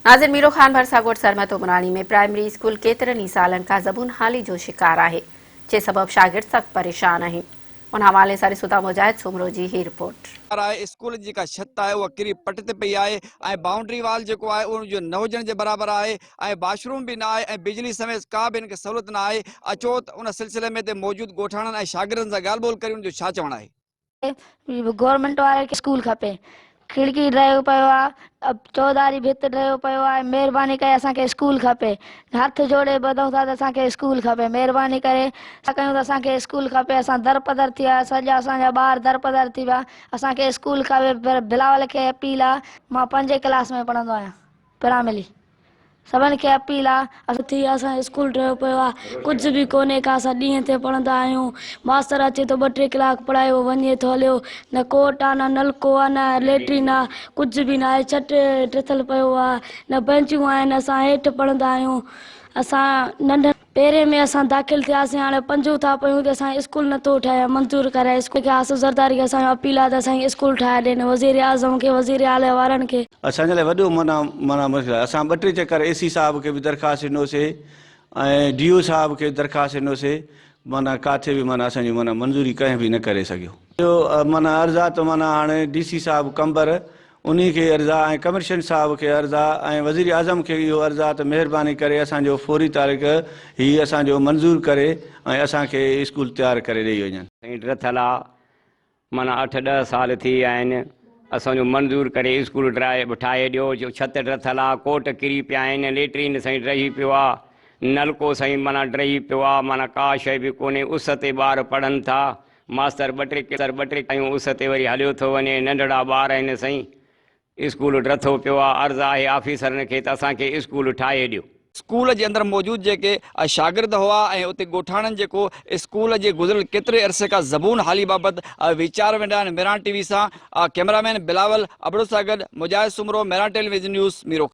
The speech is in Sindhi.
ناظر ميرو خان ڀرسان ڳوٺ سرمد عمراڻي ۾ پرائمري اسڪول ڪيترن ئي سالن کان زبون حالي جو شڪار آهي جنهن سبب شاگرد سخت پريشان آهن ان حوالي سان ڏسون ٿا مجاهد سومرو جي هي رپورٽ. آهي اسڪول جي جيڪا ڇت آهي اها ڪري پٽ تي پئي آهي ۽ بائونڊري وال جيڪو آهي اهو جو نه هجڻ جي برابر آهي ۽ واش روم به نه آهي ۽ بجلي سميت ڪا به هن کي سهولت نه آهي اچو ته ان سلسلي ۾ هتي موجود ڳوٺاڻن ۽ شاگردن سان ڳالهه ٻولهه ڪريون جو ڇا چوڻ آهي. گورنمينٽ واري کي اسڪول کپي کڙڪي ڊهيو پيو آ چوڌاري ڀت ڊهيو پيو آ مهرباني ڪري اسان کي اسڪول کپي هٿ جوڙي ٻڌون ٿا ته اسان کي اسڪول کپي مهرباني ڪري ڇا ڪيون ته اسان کي اسڪول کپي اسان در پدر ٿي ويا سڄا اسان جا ٻار در پدر ٿي ويا اسان کي اسڪول کپي پر بلاول کي اپيل آ مان پنجين ڪلاس ۾ پڙهندو آهيان پرائمري سڀن کي اپيل آ. ٿي اسان جو اسڪول ڊهيو پيو آ ڪجهه به ڪونهي ڪا اسان ڏينهن تي پڙهندا آهيون ماستر اچي ٿو ٻه ٽي ڪلاڪ پڙهائي اهو وڃي ٿو هليو نه ڪوٽ آ نه نلڪو آ نه ليٽرين آ ڪجهه به ناهي ڇٽ ٽٿل پيو آ نه بئنچون آهن اسان هيٺ پڙهندا آهيون اسان ننڍن پهرين ۾ اسان داخل ٿياسين هاڻي پنجون ٿا پيون ته اسان اسڪول نٿو ٺاهي منظور ڪرائي اسڪول کي آصف زرداري کي اسان جو اپيل آهي ته اسان کي اسڪول ٺاهي ڏين وزير اعظم کي وزير اعلي وارن کي. اسان جي لاء وڏو معنيٰ معنيٰ مشڪل آهي اسان ٻه ٽي چڪر اي سي صاحب کي به درخواست ڏنوسي ۽ ڊي او صاحب کي درخواست ڏنوسي معنيٰ ڪاٿي به معنيٰ اسان جي معنيٰ منظوري ڪنهن به نه ڪري سگهيو. اهو معنيٰ عرض آ ته معنيٰ هاڻي ڊي سي صاحب قمبر انهي کي عرض آ ۽ ڪمشنر صاحب کي عرض آ ۽ وزير اعظم کي اهو عرض آ ته مهرباني ڪري اسان جو فوري تاريخ هي اسان جو منظور ڪري ۽ اسان کي اسڪول تيار ڪري ڏئي وڃن. سائين ڊرٿل آ معنيٰ اٺ ڏهه سال ٿي ويا آهن اسان جو منظور ڪري اسڪول ٺاهي ڏيو جو ڇت ڊرٿل آ ڪوٽ ڪري پيا آهن ليٽرين سائين ڊهي پيو آ نلڪو سائين معنيٰ ڊهي پيو آ معنيٰ ڪا شيء به ڪونهي اس تي ٻار پڙهن ٿا ماستر ٻه ٽي ڪلاڪ ٻه ٽي ڪيون اس تي وري هليو ٿو وڃي ننڍڙا ٻار آهن سائين اسڪول ڊٿو پيو آ عرض آهي آفيسرن کي ته اسان کي اسڪول ٺاهي ڏيو. اسڪول جي اندر موجود جيڪي شاگرد هئا ۽ اتي ڳوٺاڻن جيڪو اسڪول جي گذريل ڪيتري عرصي کان زبون حالي بابت ويچار ونڊيا آهن ميران ٽي وي سان ڪئميرا مين بلاول ابڙو سان گڏ Mujahid Soomro Mehran television news Miro.